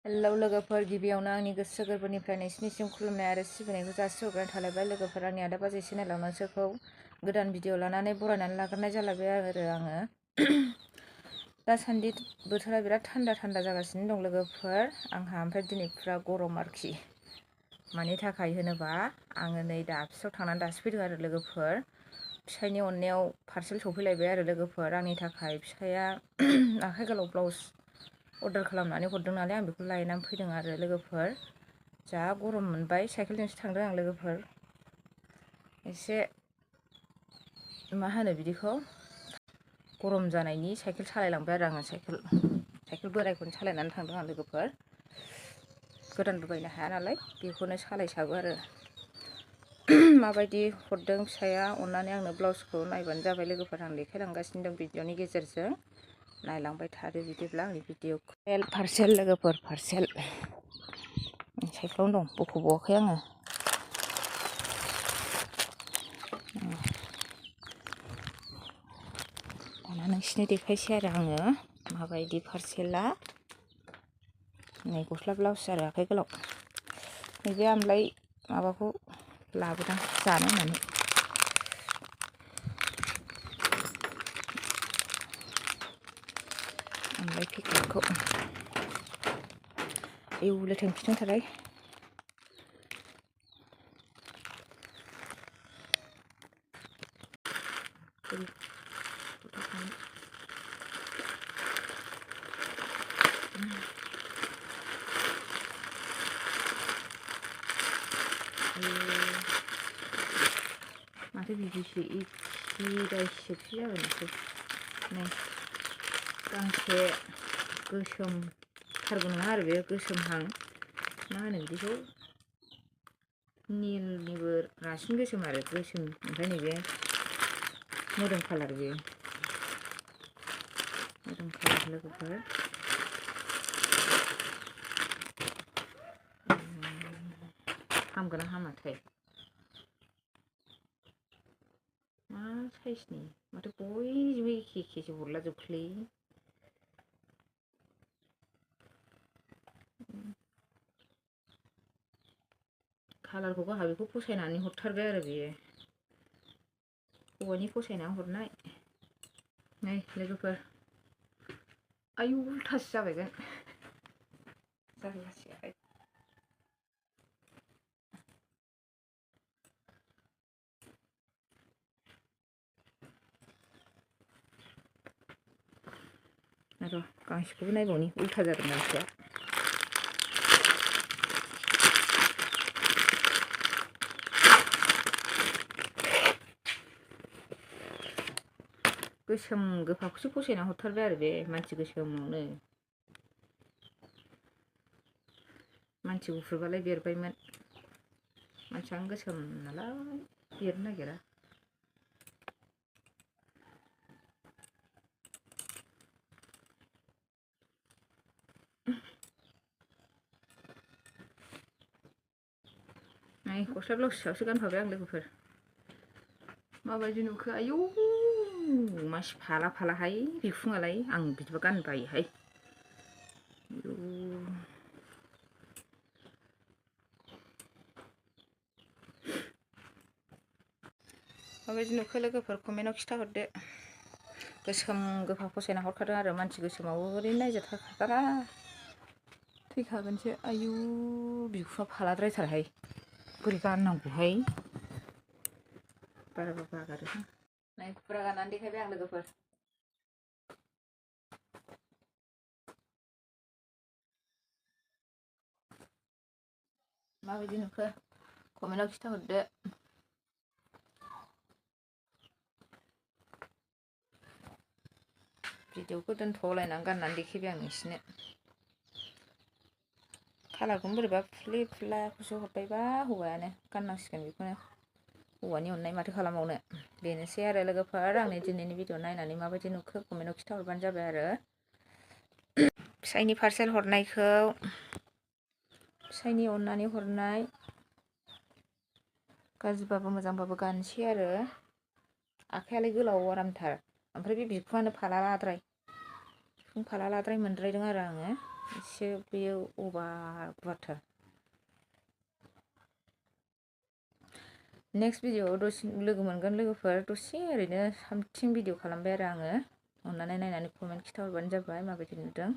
Hello लोगोफोर, गिबियावनो आंनि गोसो गोरबोनिफ्राय नोंसिनिसिम खुलुमनाय आरो सिबिनायखौ जासिहरग्रोनाय थालायबाय। लोगोफोर, आंनि आदा बाजै चेनेलाव नोंसोरखौ गोदान भिडिअ लानानै बरायनानै लाग्रोनाय जालायबाय आरो आङो। दासान्दि बोथोरा बिराद थान्दा जागासिनो दं लोगोफोर आंहा, ओमफ्राय दिनै फुरा गरम आरोखि। मानि थाखाय होनोबा आङो नै दा अफिसाव थांनानै दासो फैदों आरो लोगोफोर। फिसायनि अननायाव पार्सेल सफैलायबाय आरो लोगोफोर आंनि थाखाय। फिसाया आखाइ गोलाव ब्लाउस अर्डार खालामनानै हरदों नालाय, आं बेखौ लायनानै फैदों आरो लोगोफोर। जा गरम मोनबाय, साइकेलजोंसो थांदों आं लोगोफोर। एसे मा होनो बिदिखौ, गरम जानायनि साइकेल सालायलांबाय आरो आङो। साइकेल बोरायखौनो सालायनानै थांदों आं लोगोफोर। गोदानबो बायनो हाया नालाय, बेखौनो सालायसाबो आरो। माबायदि हरदों फिसाया, अननानै आंनो ब्लाउसखौ नायबानो जाबाय लोगोफोर। आं देखायलांगासिनो दं भिडिअनि गेजेरजों, नायलांबाय थादो बिदिब्ला आंनि भिडिअखौ। पार्सेल लोगोफोर, पार्सेल साइकेलावनो दं, बख'बावाखै आङो। दाना नोंसिनो देखायसै आरो आङो माबायदि पार्सेला। नै गस्ला ब्लाउस आरो आखाइ गोलाव। नैबे आमलाय माबाखौ लाबोदां जानो होननानै। आमलाय पेकेटखौ आयौ लेथें फिथेंथारहाय। माथो बिदिसो दायसोसो जाबाय माथो। नै गांसे गोसोमथारबो नङा आरो बे, गोसोमहां मा होनो बिदिखौ, निलनिबो रासिन गोसोम आरो गोसोम। ओमफ्राय नैबे मोदोम खालार, बेयो मोदोम खालार लोगोफोर। हामगोना हामाथाय, मा साइसनि, माथो बयबो एखेसो हरला जोबखोलै। कालारखौ गाहा बेखौ फसायनानै हरथारबाय आरो बेयो, हौवानि फसायनानै हरनाय। नै लोगोफोर, आयु उल्थासो जाबायगोन, जारलासोहाय। र' गांसेखौबो नायबावनि, उल्था जादों गांसेया। गोसोम गोफाखौसो फसायना हरथारबाय आरो बे, मानसि गोसोमावनो। मानसि गुफुरबालाय बेरबायमोन, मानसियानो गोसोम नालाय बेरनो नागिरा। नै गस्ला ब्लाउस सायावसो गानफाबाय आं लोगोफोर। माबायदि नुखो, आयौ मासि फालाहाय बिखुङालाय, आं बिदिबा गाननो बायोहाय। माबायदि नुखो लोगोफोर, कमेन्टआव खिथाहरदो। गोसोम गोफा फसायना हरखादों आरो, मानसि गोसोमाव ओरैनो नायजाथारखाथारा, थैखागोनसो। आयु बिखुङा फालाद्रायथारहाय, बोरै गाननांगौहाय, बाराबा बागारोहां। नाय फुरा गाननानै देखायबाय आं लोगोफोर। माबायदि नुखो कमेन्टआव खिथाहरदो। भिडिअखौ दोनथ'लायनानै गाननानै देखायबाय आं नोंसिनो। कालारखौनो बोरैबा फुरलि फुरलाखौसो हरबायबा हौवायानो, गाननांसिगोन बेखौनो। हौवानि अननाय माथो खालामबावनो। बेनोसै आरो लोगोफोर, आंनि दिनैनि भिडिअ नायनानै माबायदि नुखो कमेन्टआव खिथाहरबानो जाबाय आरो। फिसायनि पार्सेल हरनायखौ, फिसायनि अननानै हरनाय, गाज्रिबाबो मोजांबाबो गानसै आरो। आखायालाय गोलाव आरामथार, ओमफ्राय बे बिखुङानो फाला लाद्राय, बिखुं फाला लाद्राय मोनद्रायदों आरो आङो। एसे बेयो अभार गुवारथार। नेक्स्ट भिडिअआव दसे लोगो मोनगोन लोगोफोर। दसे ओरैनो सामथिं भिडिअ खालामबाय आरो आङो। अननानै नायनानै कमेन्ट खिन्थाहरबानो जाबाय माबायदि नुदों।